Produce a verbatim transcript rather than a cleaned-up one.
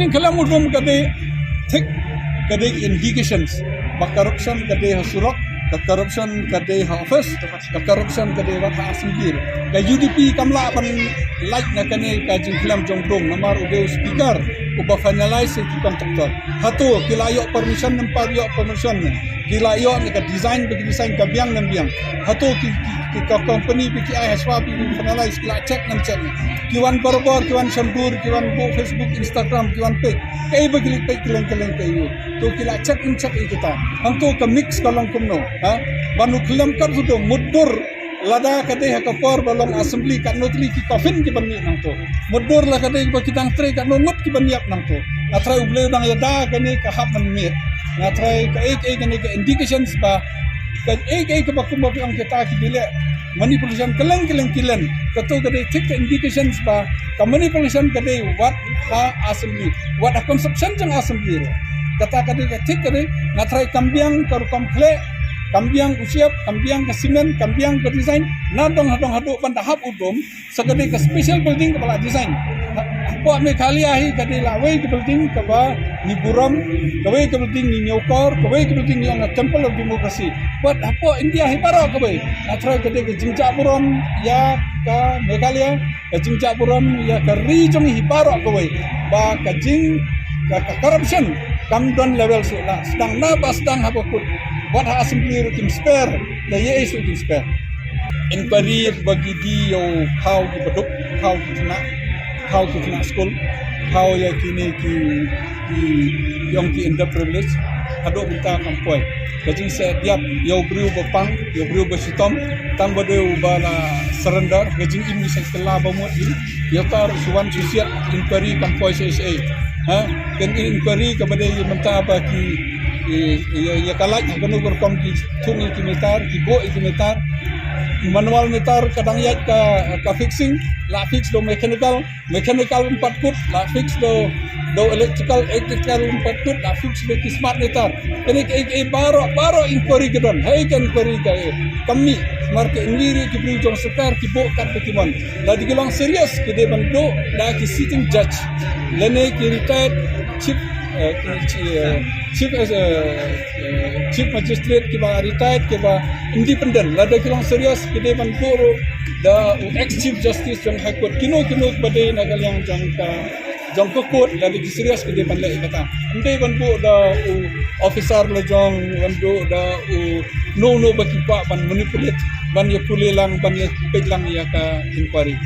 Khlem u dum ka dei thik, ka dei indications ba corruption ka dei ha surok, ka corruption ka dei ha office, ka corruption ka dei wat ha assembly. Ka U D P kam lah ban lait na kane ka jingkhlem jong u dum namar u dei u speaker uba finalize ïa ki contractor. Hato ki la ïoh permission ne ym pat ïoh permission ne? Ki la ïoh ne ka design ba ki design ka biang ne ym biang? Hato ki, ki, ki ka company ba ki ai ha shuwa ba ki finalize ki la check ne ym check ne? Ki wan barabor, ki wan shon dur, ki wan buh Facebook, Instagram, ki wan peit. Kaei ba ki leit peit kylleng kylleng kaei u? To ki la check ne ym check ïa kita? Hangto ka mix ka long kumno, ha? Ban u khlem kat u dum, mutdur lada ka dei ha ka por ba long assembly, katno tylli ki coffin ki ban mih nangto? Mutdur la ka dei ba ki dang trei, katno ngut ki ban ïap nangto? Nga tharai U Blei u dang ïada kane ka hap ban mih. Nga tharai kaei kaei kane ka indications ba kaei kaei kaba kumba phi ong kita ki dei leh manipulation kylleng kylleng ki len. Kato ka dei thik ka indications ba ka manipulation ka dei wat ha assembly, wat ha construction jong assembly ruh. Kata ka dei ka thik ka dei. Nga tharai kam biang ka rukom khleh, kam biang u shape, kam biang ka cement, kam biang ka design. Na dong ha dong haduh ban da hap u dum, sa ka dei ka special building kaba la design. Ha, hapoh Meghalaya hi ka dei la wei ka building kaba ngi burom, kawei ka building ngi ñiewkor, kawei ka building ngi ong ka Temple of Democracy. Bad hapoh India hi baroh kawei. Nga tharai ka dei ka jingjah burom ïa ka Meghalaya, ka jingjah burom ïa ka ri jong ngi hi baroh kawei, ba ka jing, ka, ka corruption kam don level shuh, la sdang na ba sdang haba kut. Wat ha assembly ruh kim spare, da ïa ei shuh kim spare. Inquiry ba ki die ïa u khaw kiba duk, khaw ki khynnah, khaw ki khynnah skul, khaw ïa kine ki, ki, ki ong ki underprivileged, haduh mynta kam poi. Ka jingshah diap ïa u briew ba pang, ïa u briew ba shitom, tang ba dei uba la surrender, ka jingim ngi sa kylla ba mut hi. Ïa ka ruh shu wan shu siat, inquiry kam poi sha sha. Ha? Kan inquiry kaba dei mynta ba ki, ïa, ïa, ïa ka light ha kano ka rukom ki thung ïa ki meter, ki buh ïa ki meter. Manual meter ka dang ïaid ka, ka fixing, la fix da u mechanical, mechanical ym pat kut, la fix da u, da u electrical, electrical ym pat kut, la fix da u ki smart meter. Kane kaei kaei baroh, baroh inquiry ka don. Haei ka inquiry kaei? Kam mih, namar ka inquiry ki briew jong sorkar ki buh katba ki mon. Lada ki long serious ki dei ban duh da ki sitting judge lane ki retired chief, eh, ki chi-, eh, chief, eh, eh, chief magistrate kiba retired, kiba independent. Lada ki long serious ki dei ban buh ruh da u ex chief justice jong High Court. Kino kino ba dei na ka liang jong ka, jong ka court, lada ki serious ki dei ban leh ïa kata. Ym dei ban buh da u officer la jong, ban buh da uno uno ba ki kwah ban manipulate, ban ïa pule lang, ban ïa peit lang ïa ka inquiry.